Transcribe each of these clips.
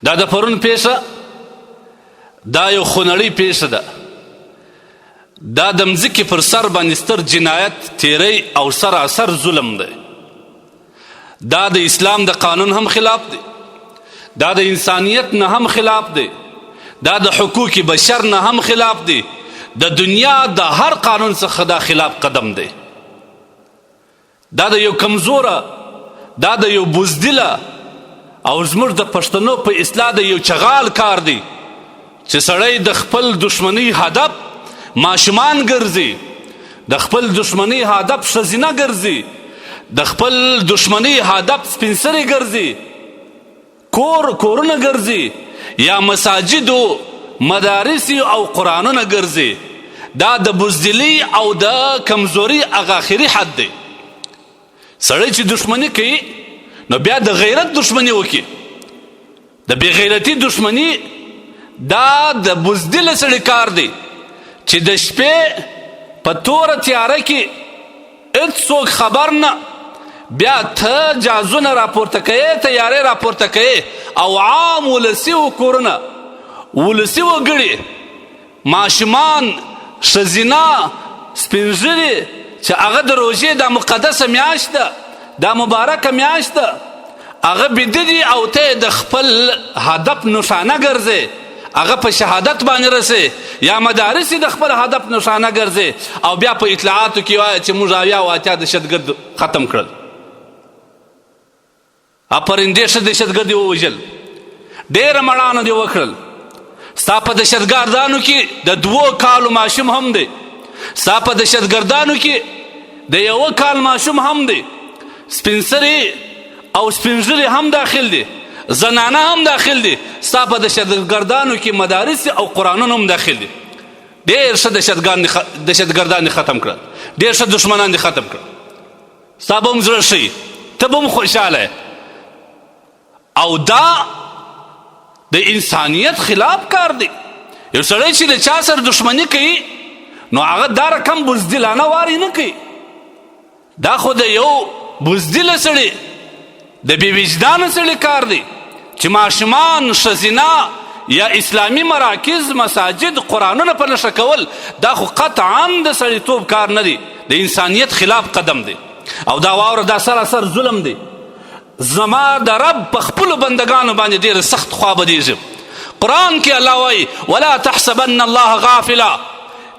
دا د پرون پیښه، دا یو خونړۍ پیښه ده. دا د مځکې پر سر باندې ستر جنایت، تیری او سراسر ظلم دی. دا د اسلام د قانون هم خلاف دی، دا د انسانیت نه هم خلاف دی، دا د حقوق بشر نه هم خلاف دی، د دنیا د هر قانون څخه دا خلاف قدم دی. دا د یو کمزوره، دا د یو بزدله او زموږ د پښتنو په اصلاح د یو چغال کار دی چې سړی د خپل دښمنۍ هدف ماشومان ګرځي، د خپل دښمنۍ هدف ښځینه ګرځي، د خپل دښمنۍ هدف سپینسري ګرځي، کور کورونه ګرځي، یا مساجدو، مدارس او قرآنونه ګرځي. دا د بزدلی او د کمزوري هغه اخري حد دی. سړی چې دښمني کوي نو بیا د غیرت دښمني وکړي. د بې غیرتي دښمني دا د بزدل سړي کار دی چې د شپې په توره تیاره کې هیڅوک خبر نه، بیا ته جازونه راپورته کوې، تیارې راپورته کوې او عام ولسي کورونه، ولسي وګړي، ماشومان، ښځینه، سپین ږیري چې هغه د روژې دا مقدسه میاشت ده، دا مبارکه میاشت ده، هغه بیده دي او ته د خپل هدف نښانه ګرځې، هغه په شهادت باندې رسې، یا مدارس د خپل هدف نښانه ګرځې او بیا په اطلاعاتو کې وایې چې موږ 70 او 80 دهشتګرد ختم کړل، پرندې ښه دهشتګرد یې ووژل، ډېره مړانه دې وکړل. ستا په دهشتګردانو کې د 2 کالو ماشوم هم دی، ستا په دهشتګردانو کې د 1 کال ماشوم هم دی، سپینسري او سپینږیري هم داخل دي، زنانه هم داخل دي. ستا په دهشتګردانو کې مدارس او قرآنونه هم داخل دي. ډېر ښه دهشتګردان دې ختم کړل، ډېر ښه دښمنان دې ختم کړل. ستا به هم زړه ښه، ته به هم خوشحاله. او دا د انسانیت خلاف کار دی. یو سړی چې د چا سره دښمني کوي نو هغه دا رقم بزدلانه واری نه کوي. دا خو د یو بزدله سړي، د بې وجدانه سړي کار دی چې ماشومان، ښځینه یا اسلامي مراکز، مساجد، قرآنونه په نښه کول، دا خو قطعا د سړیتوب کار نه دی، د انسانیت خلاف قدم دی. او دا واوره، دا سراسر ظلم دی. زما د رب په خپلو بندګانو باندې ډېر سخت خوا بدېږي. قرآن کې الله وایي ولا تحسبن الله غافلا،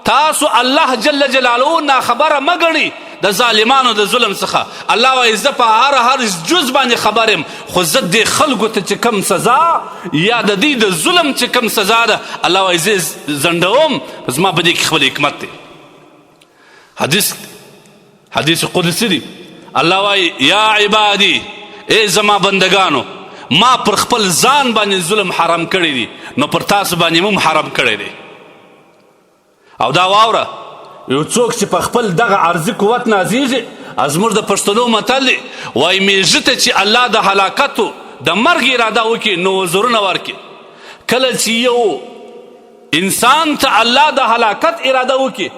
تاسو الله جل جلاله ناخبره مه ګڼئ د ظالمانو د ظلم څخه. الله وایي زه په هر هر جز باندې خبر یم، خو زه دې خلکو ته چې کوم سزا یا د دوی د ظلم چې کوم سزا ده، الله وایي زه ځنډوم، زما په دې کې خپل حکمت دی. حدیث قدسی دی. الله وایي یا عبادی، ای زما بندگانو، ما پر خپل ځان باندې ظلم حرام کړی دی، نو پر تاسو باندې هم حرام کړی دی. او دا واوره، یو څوک چې په خپل دغه عرضي قوت نازیږي، زموږ د پښتنو متل دی وایي میږي ته چې الله د هلاکتو د مرګ اراده وکړي نو وزرونه ورکړي. کله چې یو انسان ته الله د هلاکت اراده وکړي،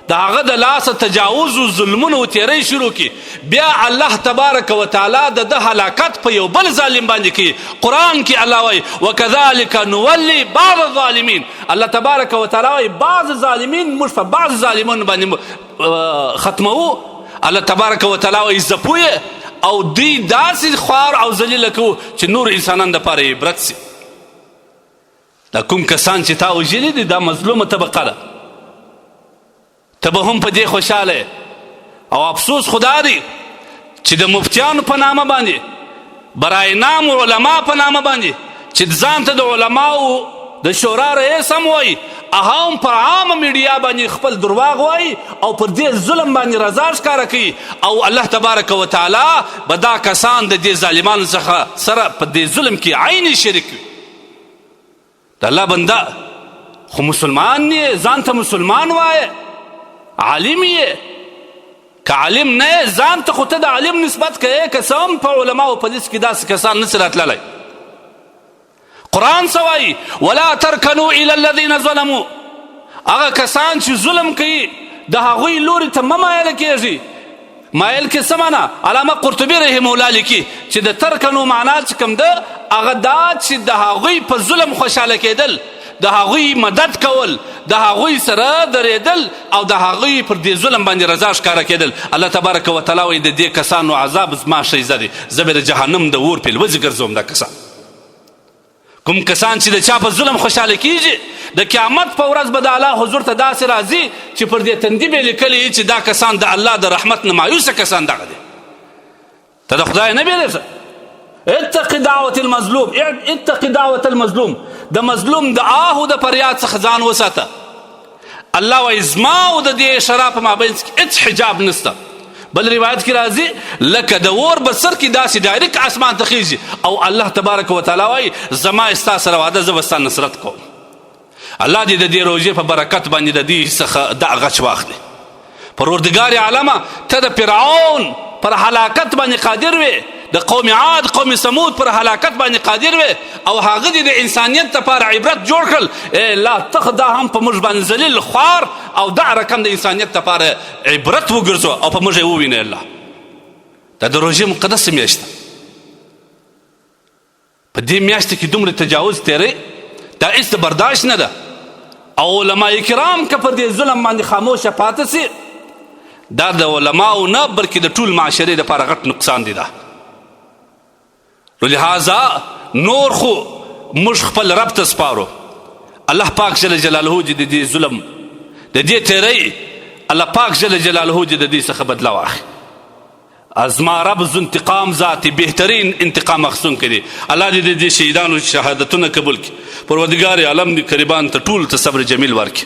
د هغه د لاسه تجاوز او ظلمونه او تیری شروع کړي، بیا الله تبارک وتعالی د ده هلاکت په یو بل ظالم باندې کوي. قرآن کې الله وایي وکذلک نولي بعض الظالمین. الله تبارک وتعالی وایي بعض ظالمین موږ په بعض ظالمانو باندې ختموو. الله تبارک وتعالی وایي ځپو یې او دوی داسې خوار او ذلیله کوو چې نور انسانان دپاره یې عبرت سي. دا کوم کسان چې تا وژلي دي، دا مظلومه طبقه ده، ته به هم په دې خوشحاله. او افسوس خدا دی چې د مفتیانو په نامه باندې، برای نام علما په نامه باندې، چې ځان ته د علماو د شورا رئیس هم وایي، هغه هم پر عامه میډیا باندې خپل درواغ وایي او پر دې ظلم باندې رضا ښکاره کوي. او الله تبارک وتعالی به دا کسان د دې ظالمانو څخه سره په دې ظلم کې عین شریک وي. د الله بنده خو مسلمان یې، ځان ته مسلمان وایې، عالم یې، که عالم نه یې ځان ته خو ته د عالم نسبت کوې، که څه هم په علماو په لیست کې داسې کسان نه سي راتللی. قرآن څه وایي؟ ولا ترکنو الی الذین ظلموا. هغه کسان چې ظلم کوي د هغوی لوري ته مه مایله کېږي. مایل کې څه معنا؟ علامه قرطبي رحمه الله لیکي چې د ترکنو معنا چې کوم ده، هغه دا چې د هغوی په ظلم خوشحاله کېدل، د هغوی مدد کول، د هغوی سره درېدل او د هغوی پر دې ظلم باندې رضا ښکاره کېدل. الله تبارک وتعالی وایي د دې کسانو عذاب زما ښیزه دی، زه به د جهنم د اور په لوځي ګرځوم. دا کسان کوم کسان چې د چا په ظلم خوشحاله کیږي، د قیامت په ورځ به د الله حضور ته داسې راځي چې پر دې تندي به لیکلي چې دا کسان د الله د رحمت نه مایوسه کسان دغه دي. ته د خدای نه بیریږه. اتق دعوت المظلوم، اتق دعوت المظلوم، د مظلوم د آه د فریاد څخه ځان وساته. الله وایي زما او د دې شراب په مابین کې هیڅ حجاب نشته. بل روایت کې راځي لکه د اور بسر کې داسې ډایرک اسمان ته خیږي او الله تبارک وتعالی وایي زما ستا سره وعده، زه به ستا نصرت کوم. الله دې د دې روژې په برکت باندې د دې څخه دا غچ واخلي. پروردګار عالمه، ته د فرعون پر هلاکت باندې قادر وې، د قوم عاد قوم ثمود پر هلاکت باندې قادر وې او هغه دې د انسانیت لپاره عبرت جوړ کړل. ای الله، ته دا هم په موږ باندې ذلیل خوار او دا رقم د انسانیت لپاره عبرت وګرځو او په موږ یې ووینې. الله، دا د روژې مقدسه میاشت، په دې میاشت کې دومره تجاوز تیری دا هیڅ د برداشت نه ده. او علما کرام که پر دې ظلم باندې خاموشه پاتې سي، دا د علماو نه بلکې د ټول معاشرې لپاره غټ نقصان دی. دا نو لهذا نور خو موږ خپل رب ته سپارو. الله پاک جل جلاله دې د دې ظلم د دې تیری الله پاک جل جلاله دې د دې څخه بدله واخلي. ازما رب ذو انتقام ذات بهترین انتقام اخستونکی دی. الله دې د دې شهیدانو شهادتونه قبول کړي. پروردګار عالم دې قریبان ته ټول ته صبر جمیل ورکړي.